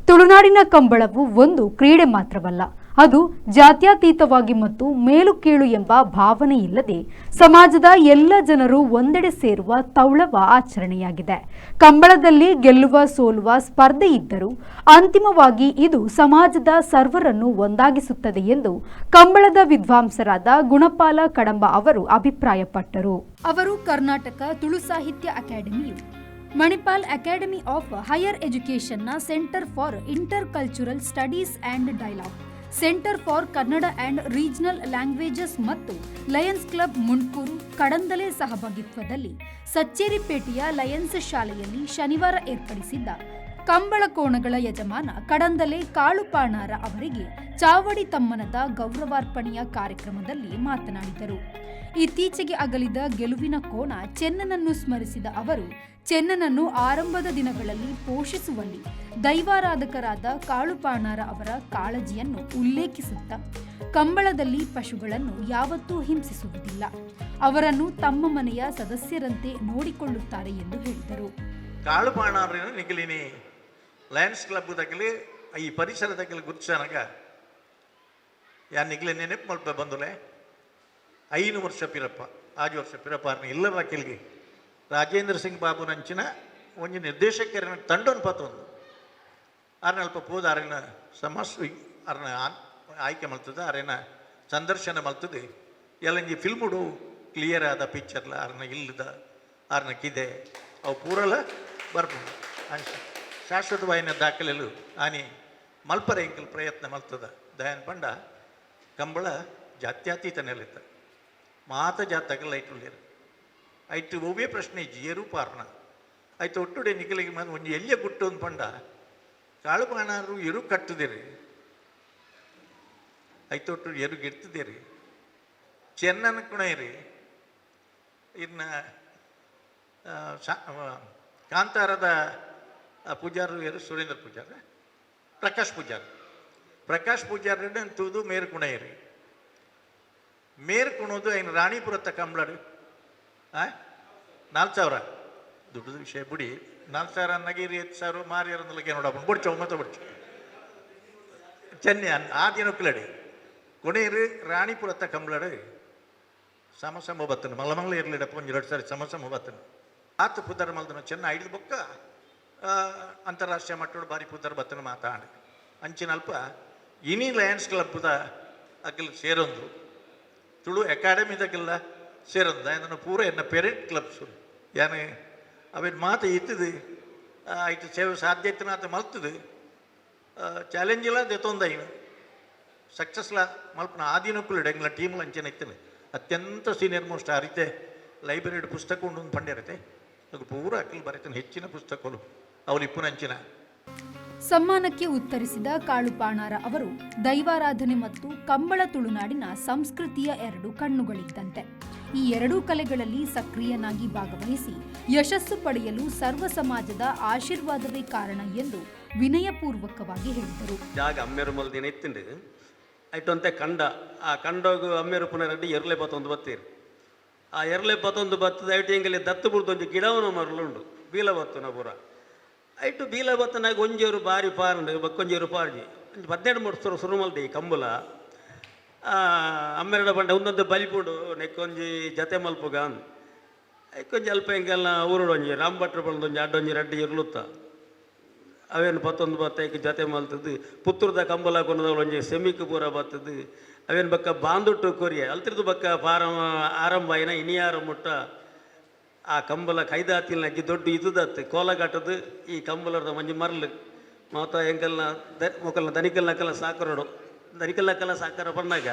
ತುಳುನಾಡಿನ ಕಂಬಳವು ಒಂದು ಕ್ರೀಡೆ ಮಾತ್ರವಲ್ಲ, ಅದು ಜಾತ್ಯತೀತವಾಗಿ ಮತ್ತು ಮೇಲು ಕೀಳು ಎಂಬ ಭಾವನೆ ಇಲ್ಲದೆ ಸಮಾಜದ ಎಲ್ಲ ಜನರು ಒಂದೆಡೆ ಸೇರುವ ತೌಳವ ಆಚರಣೆಯಾಗಿದೆ. ಕಂಬಳದಲ್ಲಿ ಗೆಲ್ಲುವ ಸೋಲುವ ಸ್ಪರ್ಧೆ ಇದ್ದರೂ ಅಂತಿಮವಾಗಿ ಇದು ಸಮಾಜದ ಸರ್ವರನ್ನು ಒಂದಾಗಿಸುತ್ತದೆ ಎಂದು ಕಂಬಳದ ವಿದ್ವಾಂಸರಾದ ಗುಣಪಾಲ ಕಡಂಬ ಅವರು ಅಭಿಪ್ರಾಯಪಟ್ಟರು. ಅವರು ಕರ್ನಾಟಕ ತುಳು ಸಾಹಿತ್ಯ ಅಕಾಡೆಮಿಯು ಮಣಿಪಾಲ್ ಅಕಾಡೆಮಿ ಆಫ್ ಹೈಯರ್ ಎಜುಕೇಷನ್ನ Centre for Inter Cultural Studies and Dialogue, Centre for Kannada and Regional Languages ಮತ್ತು ಲಯನ್ಸ್ ಕ್ಲಬ್ ಮುಂಡ್ಕೂರು ಕಡಂದಲೆ ಸಹಭಾಗಿತ್ವದಲ್ಲಿ ಸಚ್ಚೇರಿಪೇಟೆಯ ಲಯನ್ಸ್ ಶಾಲೆಯಲ್ಲಿ ಶನಿವಾರ ಏರ್ಪಡಿಸಿದ್ದ ಕಂಬಳ ಕೋಣಗಳ ಯಜಮಾನ ಕಡಂದಲೆ ಕಾಳುಪಾಣಾರ ಅವರಿಗೆ ಚಾವಡಿ ತಮ್ಮನದ ಗೌರವಾರ್ಪಣೆಯ ಕಾರ್ಯಕ್ರಮದಲ್ಲಿ ಮಾತನಾಡಿದರು. ಇತ್ತೀಚೆಗೆ ಅಗಲಿದ ಗೆಲುವಿನ ಕೋಣ ಚೆನ್ನನನ್ನು ಸ್ಮರಿಸಿದ ಅವರು, ಚೆನ್ನನನ್ನು ಆರಂಭದ ದಿನಗಳಲ್ಲಿ ಪೋಷಿಸುವಲ್ಲಿ ದೈವಾರಾಧಕರಾದ ಕಾಳುಪಾಣಾರ ಅವರ ಕಾಳಜಿಯನ್ನು ಉಲ್ಲೇಖಿಸುತ್ತಾ, ಕಂಬಳದಲ್ಲಿ ಪಶುಗಳನ್ನು ಯಾವತ್ತೂ ಹಿಂಸಿಸುವುದಿಲ್ಲ, ಅವರನ್ನು ತಮ್ಮ ಮನೆಯ ಸದಸ್ಯರಂತೆ ನೋಡಿಕೊಳ್ಳುತ್ತಾರೆ ಎಂದು ಹೇಳಿದರು. ಕಾಳುಪಾಣಾರಿನ ನಿಗಲಿನಿ ಲಯನ್ಸ್ ಕ್ಲಬ್ ದಗಲಿ, ಈ ಪರಿಸರ ದಗಲಿ ಗುರ್ಚನಗ ಯಾನ್ ನಿಗ್ಲೆ ನೆನಪು ಮಲ್ಪ ಬಂದುಲೆ. 5 ವರ್ಷ ಪಿರಪ್ಪ, 6 ವರ್ಷ ಪಿರಪ್ಪ ಆರ್ನ ಇಲ್ಲ ವಾಕಿಲ್ಗೆ ರಾಜೇಂದ್ರ ಸಿಂಗ್ ಬಾಬು ನಂಚಿನ ಒಂಜಿ ನಿರ್ದೇಶಕರನ ತಂಡೊನ್ ಪತ್ತೊಂದು ಆರ್ನ ಅಲ್ಪ ಪೋದು ಆರಿನ ಸಮಸ್ಯೆ ಆರ್ನ ಆಯ್ಕೆ ಮಲ್ತದೆ, ಆರಿನ ಸಂದರ್ಶನ ಮಲ್ತದೆ. ಎಲ್ಲಂಜಿ ಫಿಲ್ಮುಡು ಕ್ಲಿಯರ್ ಆದ ಪಿಕ್ಚರ್ಲ ಆರ್ನ ಇಲ್ಲದ ಆರ್ನ ಕಿದೆ ಅವು ಪೂರಲ ಬರ್ಪುಂಡು. ಶಾಶ್ವತವಾಯಿನ ದಾಖಲೆಲು ಆನಿ ಮಲ್ಪರೆ ಎಂಕಲ್ ಪ್ರಯತ್ನ ಮಲ್ತದ. ದಯಾನ್ ಪಂಡ ಕಂಬಳ ಜಾತ್ಯತೀತ ನೆಲೆತ, ಮಾತ ಜಾತಕಲ್ ಐಟುಲ್ಲೇರು. ಐಟ್ ಒವ್ವೇ ಪ್ರಶ್ನೆ ಇಜ್ಜಿ, ಏರು ಪಾರ್ನ ಐತ ಒಟ್ಟುಡೆ ನಿಕಲಿಗೆ ಒಂಜಿ ಎಲ್ಯ ಗುಟ್ಟು ಒಂದು ಪಂಡ, ಕಾಳುಪಾಣಾರು ಎರು ಕಟ್ಟುದಿರಿ, ಐತೊಟ್ಟು ಎರು ಗಿಡ್ತದಿರಿ, ಚೆನ್ನನ ಕುಣೈರಿ. ಇನ್ನು ಕಾಂತಾರದ ಪೂಜಾರು ಯಾರು? ಸುರೇಂದ್ರ ಪೂಜಾರ, ಪ್ರಕಾಶ್ ಪೂಜಾರ್. ಪ್ರಕಾಶ್ ಪೂಜಾರ ತೂದು ಮೇರು ಕುಣೈರಿ. ಮೇರು ಕುಣೋದು ಐನು ರಾಣಿಪುರತ್ತ ಕಂಬ್ಳಡು 4000 ದುಡ್ಡು ವಿಷಯ ಬಿಡಿ. 4000 ಅನ್ನಗಿರಿ 5,000 ಮಾರಿಯರಂದಲಕ್ಕೆ ನೋಡಪ್ಪ, ಬುಡ್ಚ ಮತ್ತೆ ಬುಡ್ಚ ಚೆನ್ನೆ ಆ ದಿನಕ್ಕಲಡಿ ಕೊಣೇರು ರಾಣಿಪುರತ್ತ ಕಂಬ್ಳಡು ಸಮ ಸಮ ಬತ್ತನು. ಮಲ್ಲ ಮಂಗ್ಲ ಇರಲಿಡಪ್ಪ, ಒಂಜಿ ಎರಡು ಸಾರಿ ಸಮ ಸಮ ಬತ್ತನು. ಆತ ಪುದರ್ ಮಲ್ದನು ಚೆನ್ನ ಐದು ಬೊಕ್ಕ ಅಂತಾರಾಷ್ಟ್ರೀಯ ಮಟ್ಟೋಡು ಬಾರಿ ಪುದರ್ ಬತ್ತನ ಮಾತಾಡಿ. ಅಂಚಿನ ಅಲ್ಪ ಇನಿ ಲಯನ್ಸ್ ಕ್ಲಬ್ದ ಅಗಲ್ ಸೇರೊಂದು, ತುಳು ಅಕಾಡೆಮಿದಾಗೆಲ್ಲ ಸೇರೊಂದು. ಅದನ್ನು ಪೂರ ಎನ್ನ ಪೇರೆಂಟ್ ಕ್ಲಬ್ಸು ಯಾನೆ ಅವೇನು ಮಾತು ಇತ್ತದು. ಐಟ್ ಸೇವೆ ಸಾಧ್ಯ ಇತ್ತು ಆತ ಮಲ್ತದು. ಚಾಲೆಂಜ್ ಇಲ್ಲ ದೆತ್ತೊಂದ ಐನು ಸಕ್ಸಸ್ಲ ಮಲ್ಪನ ಆದಿನಕ್ಕೂ ಎಂಗ್ಲ ಟೀಮ್ಲ ಅಂಚನೆ ಇತ್ತನೆ. ಅತ್ಯಂತ ಸೀನಿಯರ್ ಮೋಸ್ಟ್ ಆ ರೀತಿ ಲೈಬ್ರರಿ ಪುಸ್ತಕ ಉಂಡು ಒಂದು ಪಂಡ್ಯರತೆ ಅದು ಪೂರ ಅಕ್ಕಲ್ ಬರೀತಾನೆ. ಹೆಚ್ಚಿನ ಪುಸ್ತಕಗಳು ಅವ್ರು ಇಪ್ಪುನಂಚಿನ. ಸಮ್ಮಾನಕ್ಕೆ ಉತ್ತರಿಸಿದ ಕಾಳುಪಾಣಾರ ಅವರು, ದೈವಾರಾಧನೆ ಮತ್ತು ಕಂಬಳ ತುಳುನಾಡಿನ ಸಂಸ್ಕೃತಿಯ ಎರಡು ಕಣ್ಣುಗಳಿದ್ದಂತೆ. ಈ ಎರಡೂ ಕಲೆಗಳಲ್ಲಿ ಸಕ್ರಿಯನಾಗಿ ಭಾಗವಹಿಸಿ ಯಶಸ್ಸು ಪಡೆಯಲು ಸರ್ವ ಸಮಾಜದ ಆಶೀರ್ವಾದವೇ ಕಾರಣ ಎಂದು ವಿನಯಪೂರ್ವಕವಾಗಿ ಹೇಳಿದರು. ಜಾಗ ಅಮ್ಮೇರು ಮಲ್ದಿನ ಇತ್ತಿಂಡು ಐಟೊಂತೆ ಕಂಡ. ಆ ಕಂಡೋಗು ಅಮ್ಮೇರು ಪುನಃ ರೆಡ್ಡಿ ಎರಲೆ ಬತ್ತೊಂದು ಬತ್ತೀರು. ಆ ಎರಲೆ ಬತ್ತೊಂದು ಬತ್ತದ ಐಟು ಎಂಗಲಿ ದತ್ತು ಬುಡ್ದು ಒಂಜಿ ಗಿಡವನ ಮರಲುಂಡು, ಬೀಲ ಬತ್ತುನ ಪೂರ. ಐಟು ಬೀಲ ಬತ್ತನಾಗ ಒಂಜೇರು ಬಾರಿ ಪಾರಂಡು, ಬಕ್ಕೊಂಜೇರು ಪಾರ್ಜಿ. ಒಂಜಿ 18 ವರ್ಷ ಸುರು ಮಲ್ದಿ ಈ ಕಂಬುಲ. ಅಮ್ಮೆರಡ ಬಂಡ ಒಂದೊಂದು ಬಲಿಪುಂಡು, ನೆಕ್ಕೊಂಜಿ ಜತೆ ಮಲ್ಪುಗ. ಐಕೊಂಜಿ ಅಲ್ಪ ಎಂಕೆಲ್ಲ ಊರುಡು ಒಂಜಿ ರಾಮ್ ಭಟ್ರು ಬಂದು ಒಂಜಿ ಅಡ್ಡೊಂಜಿ ರಡ್ಡಿ ಇರ್ಲುತ್ತ ಅವೇನು ಪತ್ತೊಂದು ಬತ್ತೈಕ್ ಜತೆ ಮಲ್ತದ್ದು. ಪುತ್ತೂರ್ದ ಕಂಬಲ ಕೊನದವಳು ಒಂಜಿ ಸೆಮಿಕ್ ಪೂರ ಬತ್ತದು. ಅವೇನು ಬಕ್ಕ ಬಾಂದುಟ್ಟು ಕೊರಿಯ ಅಲ್ತಿರ್ದು ಬಕ್ಕ ಪಾರಂ ಆರಂಭ ಆಯಿನ ಇನಿಯಾರ ಮುಟ್ಟ ಆ ಕಂಬಲ ಕೈದಾತಿಲ್ನಕ್ಕಿ ದೊಡ್ಡ ಇದುದತ್ತು ಕೋಲಗಟ್ಟದು. ಈ ಕಂಬಲದ ಒಂಜಿ ಮರ್ಲು ಮಾತ ಎಂಕಲ್ನ the ಮೊಕಲ್ನ ದನಿಕಲ್ನಕಲ್ಲ ಸಾಕರೋಡು. ದನಿಕಲ್ನಕಲ್ಲ ಸಾಕರ ಪಣ್ಣಾಗ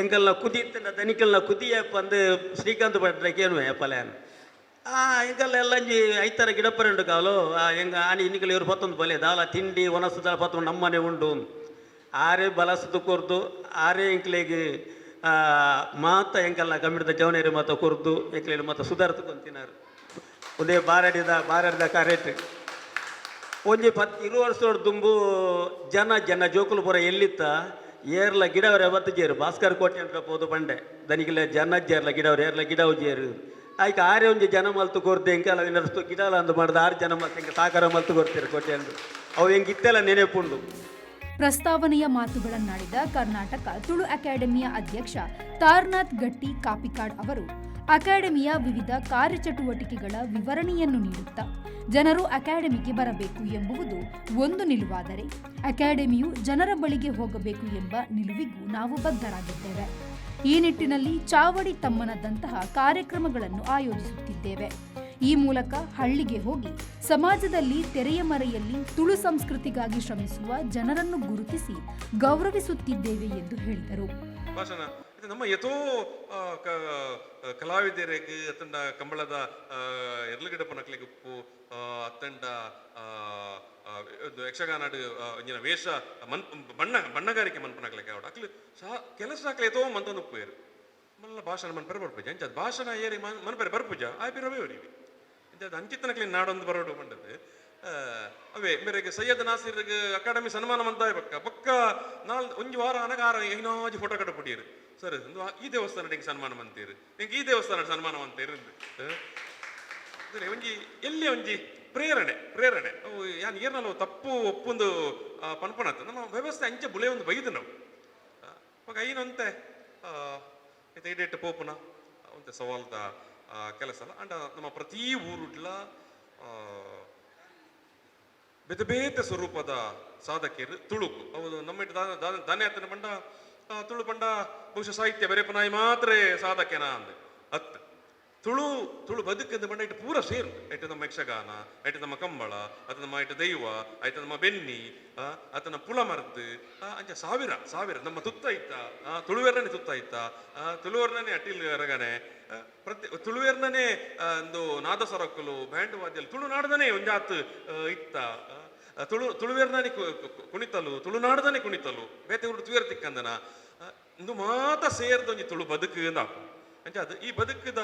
ಎಂಕಲ್ನ ಕುದಿ ದನಿಕಲ್ನ ಕುದಿಯಪ್ಪ ಅಂದು ಶ್ರೀಕಾಂತ್ ಭಟ್ರೆ ಕೇನುವೆ ಪಲ್ಯಾನ್. ಆ ಎಂಕಲ್ಲ ಎಲ್ಲ ಒಂಜಿ ಐತರ ಗಿಡಪ್ಪರುಂಡು ಕಾಲು. ಆ ಎಂಗ ಆನಿ ಇನ್ನಿಕಲ್ ಇವರು ಪತ್ತೊಂದು ಬಲೆ ದಾಲ ತಿಂಡಿ ಒನಸು ದಾಲ ಪತ್ತೊಂದು ನಮ್ಮನೆ ಉಂಡು. ಆರೇ ಬಲಸದು ಕೊರ್ದು, ಆರೇ ಎಂಕ್ಲೆಗ್ ಮಾತ ಎಂಕಲ್ನ ಕಮ್ಮಿಡ್ದ ಜವನೇರು ಮಾತ ಕೊರ್ದು ಎಂಕ್ಲೆಗ್ ಮಾತ ಸುಧಾರ್ತಕೊಂತಿನಾರು. ಒಂದೇ ಬಾರಡಿದ ಬಾರಡಿದ ಕರೆಕ್ಟ್ ಒಂಜಿ 10 20 ವರ್ಷದ ದುಂಬು ಜನ ಜನ ಜೋಕುಲು ಪೂರ ಎಲ್ಲಿತ್ತ ಏರ್ಲ ಗಿಡವರೆ ಬತ್ತಜೇರು. ಭಾಸ್ಕರ್ ಕೋಟೆ ಅಂತ ಪೋದು ಪಂಡೆ, ದನಿಗಿಲ್ಲ ಜನ ಜೇರ್ಲ ಗಿಡವರು ಏರ್ಲ ಗಿಡವು ಜೇರು. ಆಯ್ಕೆ ಆರೆ ಒಂಜಿ ಜನ ಮಲ್ತು ಕೊರ್ದೆ ಎಂಕಲ್ಲ ನರ್ಸ್ತು ಗಿಡಲ ಅಂದು ಮಾಡ್ದು ಆರು ಜನ ಮಲ್ತು ಎಂಕ ಸಾಕಾರ ಮಲ್ತು ಕೊಡ್ತೀರಿ ಕೋಟೆ ಅವು ಎಂಕ್ ಇತ್ತೆಲ್ಲ ನೆನೆಪುಂಡು. ಪ್ರಸ್ತಾವನೆಯ ಮಾತುಗಳನ್ನಾಡಿದ ಕರ್ನಾಟಕ ತುಳು ಅಕಾಡೆಮಿಯ ಅಧ್ಯಕ್ಷ ತಾರನಾಥ್ ಗಟ್ಟಿ ಕಾಪಿಕಾಡ್ ಅವರು ಅಕಾಡೆಮಿಯ ವಿವಿಧ ಕಾರ್ಯಚಟುವಟಿಕೆಗಳ ವಿವರಣೆಯನ್ನು ನೀಡುತ್ತಾ, ಜನರು ಅಕಾಡೆಮಿಗೆ ಬರಬೇಕು ಎಂಬುದು ಒಂದು ನಿಲುವಾದರೆ, ಅಕಾಡೆಮಿಯು ಜನರ ಬಳಿಗೆ ಹೋಗಬೇಕು ಎಂಬ ನಿಲುವಿಗೂ ನಾವು ಬದ್ಧರಾಗಿದ್ದೇವೆ. ಈ ನಿಟ್ಟಿನಲ್ಲಿ ಚಾವಡಿ ತಮ್ಮನದಂತಹ ಕಾರ್ಯಕ್ರಮಗಳನ್ನು ಆಯೋಜಿಸುತ್ತಿದ್ದೇವೆ. ಈ ಮೂಲಕ ಹಳ್ಳಿಗೆ ಹೋಗಿ ಸಮಾಜದಲ್ಲಿ ತೆರೆಯ ಮರೆಯಲ್ಲಿ ತುಳು ಸಂಸ್ಕೃತಿಗಾಗಿ ಶ್ರಮಿಸುವ ಜನರನ್ನು ಗುರುತಿಸಿ ಗೌರವಿಸುತ್ತಿದ್ದೇವೆ ಎಂದು ಹೇಳಿದರು. ಭಾಷಣ ಇದು ನಮ್ಮ ಎತೋ ಕಲಾವಿದರಿಗೆ ಅತ್ತಂಡ ಕಂಬಳದ ಎರ್ಲುಗಿಡಪ್ಪನಕ್ಲಿಗೆ ಉಪ್ಪು ಅತ್ತಂಡ ಯಕ್ಷಗಾನಡ್ ಒಂಜಿನ ವೇಷ ಮನ್ ಬಣ್ಣ ಬಣ್ಣಗಾರಿಕೆ ಮನ್ಪನಕ್ಲಿಗೆ ಅವಡು ಅಕ್ಲು ಸಾ ಕೆಲಸ ಅಕ್ಲೆ ಎತೋ ಮಂತೊಂದು ಉಪ್ಪುವೇರು ಮಲ್ಲ ಭಾಷಣ ಮನ್ಪರೆ ಬರ್ಪುಜ ಅಂಚ ಭಾಷಣ ಏರಿ ಮನ್ಪರೆ ಬರ್ಪುಜ ಆಯ್ಪಿರವೇ ಅವರಿಗೆ ಅಂಚ ಅದು ಅಂಚಿತ್ತನಕ್ಲಿ ನಾಡೊಂದು ಬರೋಡು ಮಂಡದು. ಅವೇ ಮೇರೆಗೆ ಸೈಯದ್ ನಾಸಿರ್ಗೆ ಅಕಾಡೆಮಿ ಸನ್ಮಾನ ಮಂತಾಯ್ ಬಕ್ಕ ಬಕ್ಕ ನಾಲ್ ಒಂಜಿ ವಾರ ಅನಗ ಆರ ಐನಾಜಿ ಫೋಟೋ ಕಟ್ಟ ಪುಟಿಯರು ಸರ್ ಒಂದು ಈ ದೇವಸ್ಥಾನ ಎಂಕ್ ಸನ್ಮಾನ ಮಂತೀರು, ಎಂಕ್ ಈ ದೇವಸ್ಥಾನ ಸನ್ಮಾನ ಮಂತೀರು. ಅಂದ್ರೆ ಒಂಜಿ ಎಲ್ಲಿ ಒಂಜಿ ಪ್ರೇರಣೆ ಪ್ರೇರಣೆ ಅವು ಯಾನ್ ಏರ್ನಲ್ಲ ತಪ್ಪು ಒಪ್ಪೊಂದು ಪನ್ಪಣತ್ತು ನಮ್ಮ ವ್ಯವಸ್ಥೆ ಅಂಚೆ ಬುಲೆ ಒಂದು ಬೈದು ನಾವು ಅವಾಗ ಐನಂತೆ ಇತ್ತೆ ಇಡೇಟ್ ಪೋಪುನ ಒಂತೆ ಸವಾಲ್ದ ಕೆಲಸ ಅಲ್ಲ. ಅಂಡ ನಮ್ಮ ಪ್ರತಿ ಊರುಡ್ಲ ಬೇತೆ ಬೇತೆ ಸ್ವರೂಪದ ಸಾಧಕಿಯರು ತುಳುಕು ಹೌದು. ನಮ್ಮ ಇಟ್ಟು ದಾನೆ ಆತನ ಪಂಡ ತುಳು ಪಂಡ ಬಹುಶಃ ಸಾಹಿತ್ಯ ಬರೆಪನಾಯಿ ಮಾತ್ರ ಸಾಧಕೆನ ಅಂದ್ ಅತ್. ತುಳು ತುಳು ಬದುಕಂದ ಪಂಡ ಇಟ್ಟು ಪೂರ ಸೇರು. ಇಟ್ಟು ನಮ್ಮ ಯಕ್ಷಗಾನ, ಇಟ್ಟು ನಮ್ಮ ಕಂಬಳ, ಅದು ನಮ್ಮ ಇಟ್ಟು ದೈವ, ಆಯ್ತು ನಮ್ಮ ಬೆನ್ನಿ, ಆತನ ಪುಳ ಮರ್ದು, ಅಂಚ ಸಾವಿರ ಸಾವಿರ ನಮ್ಮ ತುತ್ತ ಇತ್ತ ತುಳುವೆರ್ನೇ ತುತ್ತ ಇತ್ತ ತುಳುವರ್ನೇ ಅಟಿಲ್ ರಗನೆ ಪ್ರತಿ ತುಳುವೆರ್ನೇ ಒಂದು ನಾದ ಸರಕುಲು ಬ್ಯಾಂಡ್ ವಾದ್ಯಲು ತುಳುನಾಡದನೇ ಒಂಜಾತ್ ಇತ್ತ ತುಳು ತುಳುವೆರ್ನೇ ಕುಣಿತಲು ತುಳುನಾಡದನೇ ಕುಣಿತಲು ಬೇತೆ ಊರು ತುವೇರ್ ತಿಕ್ಕಂದನ ಇಂದು ಮಾತ ಸೇರ್ದ ಒಂಜಿ ತುಳು ಬದುಕು ಅಂದಾಪು. ಅಂಚ ಅದು ಈ ಬದುಕುದ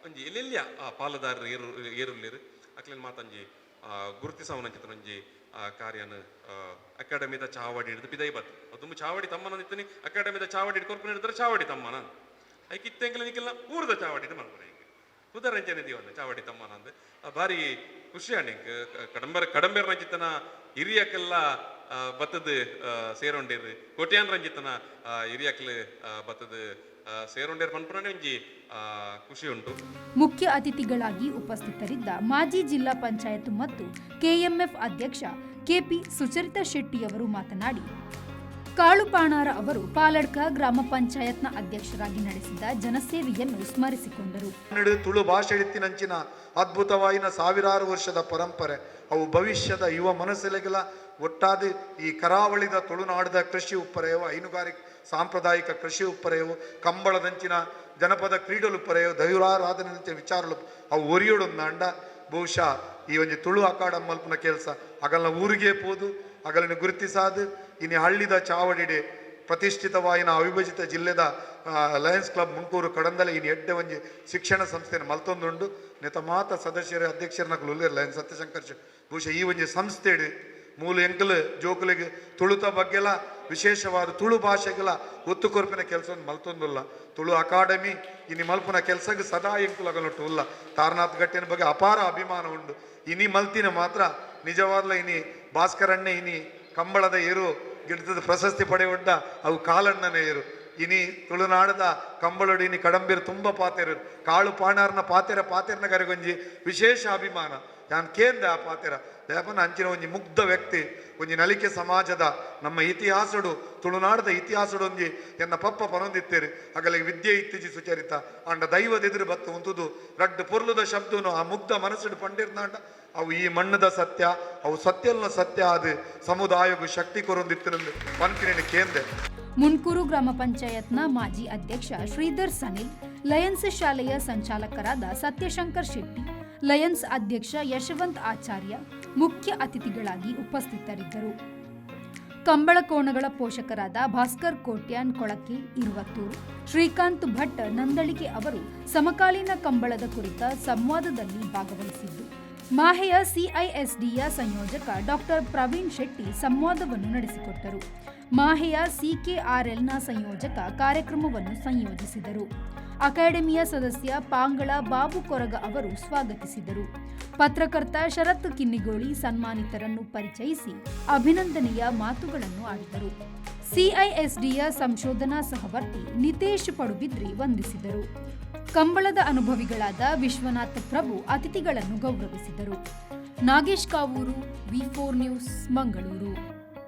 ಒಂಜಿ ಎಲ್ಲೆಲ್ಲಿಯ ಆ ಪಾಲುದಾರರು ಏರು ಏರುಲ್ಲೇರು ಅಕ್ಲೆನ್ ಮಾತಂಜಿ ಗುರುತಿಸವನಂಚಿತ ಒಂಜಿ ಕಾರ್ಯನ ಅಕಾಡೆಮಿದ ಚಾವಡಿ ಹಿಡಿದು ಪಿದೈ ಬತ್ ಅದು ಚಾವಡಿ ತಮ್ಮನ ಇತ್ತನಿ ಅಕಾಡೆಮಿದ ಚಾವಡಿ ಕೊರ್ಪುನ ಹಿಡಿದ್ರೆ ಚಾವಡಿ ತಮ್ಮನ ಐಕ್ ಇತ್ತೆಂಕಲ ನಿಕ್ಕೆಲ್ಲ ಊರದ ಚಾವಡಿ ಮಲ್ಪುನ ಹಿಂಗೆ ಉದರಂಚನೆ ದೀವನ್ನ ಚಾವಡಿ ತಮ್ಮನ ಅಂದ್ ಭಾರಿ ಖುಷಿ ಆಂಡ್ ಕಡಂಬರ್ ಕಡಂಬೆರ್ ರಂಜಿತನ ಹಿರಿಯಕ್ಕೆಲ್ಲ ಬತ್ತದ ಸೇರೊಂಡೇರು ಕೋಟ್ಯಾನ್ ರಂಜಿತನ ಹಿರಿಯಕ್ಲು ಬತ್ತದ ಸೇರೊಂಡೇರು ಪನ್ಪುನೇ ಒಂಜಿ ಖುಷಿ ಉಂಟು. ಮುಖ್ಯ ಅತಿಥಿಗಳಾಗಿ ಉಪಸ್ಥಿತರಿದ್ದ ಮಾಜಿ ಜಿಲ್ಲಾ ಪಂಚಾಯತ್ ಮತ್ತು ಕೆಎಂಎಫ್ ಅಧ್ಯಕ್ಷ ಕೆಪಿ ಸುಚರಿತಾ ಶೆಟ್ಟಿಯವರು ಮಾತನಾಡಿ, ಕಾಳುಪಾಣಾರ ಅವರು ಪಾಲಡ್ಕ ಗ್ರಾಮ ಪಂಚಾಯತ್ನ ಅಧ್ಯಕ್ಷರಾಗಿ ನಡೆಸಿದ ಜನಸೇವೆಯನ್ನು ಸ್ಮರಿಸಿಕೊಂಡರು. ಕನ್ನಡ ತುಳು ಭಾಷೆ ಇತ್ತಿನಂಚಿನ ಅದ್ಭುತವಾಯಿನ ಸಾವಿರಾರು ವರ್ಷದ ಪರಂಪರೆ ಅವು ಭವಿಷ್ಯದ ಯುವ ಮನಸ್ಸಿಗೆಲ್ಲ ಒಟ್ಟಾದ ಈ ಕರಾವಳಿದ ತುಳುನಾಡದ ಕೃಷಿ ಉಪ್ಪರೆಯವು, ಹೈನುಗಾರಿಕೆ ಸಾಂಪ್ರದಾಯಿಕ ಕೃಷಿ ಉಪ್ಪರೆಯವು, ಕಂಬಳದಂಚಿನ ಜನಪದ ಕ್ರೀಡಲು ಉಪ್ಪರೆಯವು, ದೈವಾರಾಧನೆ ವಿಚಾರಲು ಅವು ಒರಿಯೋಡೊಂದು. ಬಹುಶಃ ಈ ಒಂಜಿ ತುಳು ಅಕಾಡೆಮಿ ಮಲ್ಪುನ ಕೆಲಸ ಅಗಲ್ನ ಊರಿಗೆ ಪೋದು ಅಗಲಿನ ಗುರುತಿಸಾದು ಇನಿ ಹಳ್ಳಿದ ಚಾವಡಿಡೆ ಪ್ರತಿಷ್ಠಿತವಾಯಿನ ಅವಿಭಜಿತ ಜಿಲ್ಲೆದ ಲಯನ್ಸ್ ಕ್ಲಬ್ ಮುಂಕೂರು ಕಡಂದಲೆ ಇನಿ ಎಡ್ಡೆ ಒಂಜಿ ಶಿಕ್ಷಣ ಸಂಸ್ಥೆನ ಮಲ್ತೊಂದುಂಡು. ನೆತ ಮಾತ ಸದಸ್ಯರು ಅಧ್ಯಕ್ಷರನಕುಲು ಉಲ್ಲೆರ್ ಲಯನ್ ಸತ್ಯಶಂಕರ್ ಬಹುಶಃ ಈ ಒಂಜಿ ಸಂಸ್ಥೆಡ್ ಮೂಲ ಎಂಕಲ್ ಜೋಕುಲಿಗೆ ತುಳುತ ಬಗ್ಗೆಲ ವಿಶೇಷವಾದ ತುಳು ಭಾಷೆಗೆಲ ಒತ್ತು ಕೊರ್ಪಿನ ಕೆಲಸ ಮಲ್ತೊಂದುಲ್ಲ. ತುಳು ಅಕಾಡೆಮಿ ಇನಿ ಮಲ್ಪುನ ಕೆಲಸಕ್ಕೆ ಸದಾ ಎಂಕುಲಗಲೊಟ್ಟು ಉಲ್ಲ. ತಾರನಾಥ್ ಗಟ್ಟಿನ ಬಗ್ಗೆ ಅಪಾರ ಅಭಿಮಾನ ಉಂಡು. ಇನಿ ಮಲ್ತಿನ ಮಾತ್ರ ನಿಜವಾದ್ಲ ಇನಿ ಭಾಸ್ಕರಣ್ಣೆ ಇನಿ ಕಂಬಳದ ಏರು ಗಿಡದ ಪ್ರಶಸ್ತಿ ಪಡೆಯುವಂಡ ಅವು ಕಾಲಣ್ಣನ ಏರು. ಇನಿ ತುಳುನಾಡದ ಕಂಬಳೊಡು ಇನಿ ಕಡಂಬೀರ್ ತುಂಬ ಪಾತೆರು ಕಾಳು ಪಾಣಾರ್ನ ಪಾತೆರ ಪಾತೆರ್ನ ಕರೆಗೊಂಜಿ ವಿಶೇಷ ಅಭಿಮಾನ ಯಾನ್ ಕೇಂದ್ರ ಆ ಪಾತೆರ ದೇಪನ ಅಂಚಿನ ಒಂಜಿ ಮುಗ್ಧ ವ್ಯಕ್ತಿ ಒಂಜಿ ನಲಿಕೆ ಸಮಾಜದ ನಮ್ಮ ಇತಿಹಾಸಡು ತುಳುನಾಡದ ಇತಿಹಾಸಡು ಒಂಜಿ ಎನ್ನ ಪಪ್ಪ ಪನೊಂದಿತ್ತೇರಿ ಅಗಲಿಗೆ ವಿದ್ಯೆ ಇತ್ತೀಚಿ ಸುಚರಿತ ಅಂಡ ದೈವದ ಎದುರು ಬತ್ತು ಉಂತುದು ರಡ್ಡು ಪೊರ್ಲುದ ಶಬ್ದನು ಆ ಮುಗ್ಧ ಮನಸ್ಸುಡು ಪಂಡಿರ್ನಾಂಡ ಅವು ಈ ಮಣ್ಣದ ಸತ್ಯ ಅವು ಸತ್ಯಲ್ನ ಸತ್ಯ ಅದು ಸಮುದಾಯಗೂ ಶಕ್ತಿ ಕೊರೊಂದಿತ್ತು ಪನ್ಪಿನ ಕೇಂದ್ರ. ಮುನ್ಕೂರು ಗ್ರಾಮ ಪಂಚಾಯತ್ನ ಮಾಜಿ ಅಧ್ಯಕ್ಷ ಶ್ರೀಧರ್ ಸನಿಲ್, ಲಯನ್ಸ್ ಶಾಲೆಯ ಸಂಚಾಲಕರಾದ ಸತ್ಯಶಂಕರ್ ಶೆಟ್ಟಿ, ಲಯನ್ಸ್ ಅಧ್ಯಕ್ಷ ಯಶವಂತ್ ಆಚಾರ್ಯ ಮುಖ್ಯ ಅತಿಥಿಗಳಾಗಿ ಉಪಸ್ಥಿತರಿದ್ದರು. ಕಂಬಳಕೋಣಗಳ ಪೋಷಕರಾದ ಭಾಸ್ಕರ್ ಕೋಟ್ಯಾನ್ ಕೊಳಕೆ ಇರುವತ್ತೂರು, ಶ್ರೀಕಾಂತ್ ಭಟ್ ನಂದಳಿಕೆ ಅವರು ಸಮಕಾಲೀನ ಕಂಬಳದ ಕುರಿತ ಸಂವಾದದಲ್ಲಿ ಭಾಗವಹಿಸಿದ್ದು, ಮಾಹೆಯ ಸಿಐಎಸ್ಡಿಯ ಸಂಯೋಜಕ ಡಾಕ್ಟರ್ ಪ್ರವೀಣ್ ಶೆಟ್ಟಿ ಸಂವಾದವನ್ನು ನಡೆಸಿಕೊಟ್ಟರು. ಮಾಹೆಯ ಸಿಕೆಆರ್ಎಲ್ನ ಸಂಯೋಜಕ ಕಾರ್ಯಕ್ರಮವನ್ನು ಸಂಯೋಜಿಸಿದರು. ಅಕಾಡೆಮಿಯ ಸದಸ್ಯ ಪಾಂಗಳ ಬಾಬು ಕೊರಗ ಅವರು ಸ್ವಾಗತಿಸಿದರು. ಪತ್ರಕರ್ತ ಶರತ್ ಕಿನ್ನಿಗೋಳಿ ಸನ್ಮಾನಿತರನ್ನು ಪರಿಚಯಿಸಿ ಅಭಿನಂದನೆಯ ಮಾತುಗಳನ್ನು ಆಡಿದರು. ಸಿಐಎಸ್ಡಿಯ ಸಂಶೋಧನಾ ಸಹವರ್ತಿ ನಿತೇಶ್ ಪಡುಬಿದ್ರಿ ವಂದಿಸಿದರು. ಕಂಬಳದ ಅನುಭವಿಗಳಾದ ವಿಶ್ವನಾಥ್ ಪ್ರಭು ಅತಿಥಿಗಳನ್ನು ಗೌರವಿಸಿದರು. Nagesh Kavoor, V four news, Mangaluru.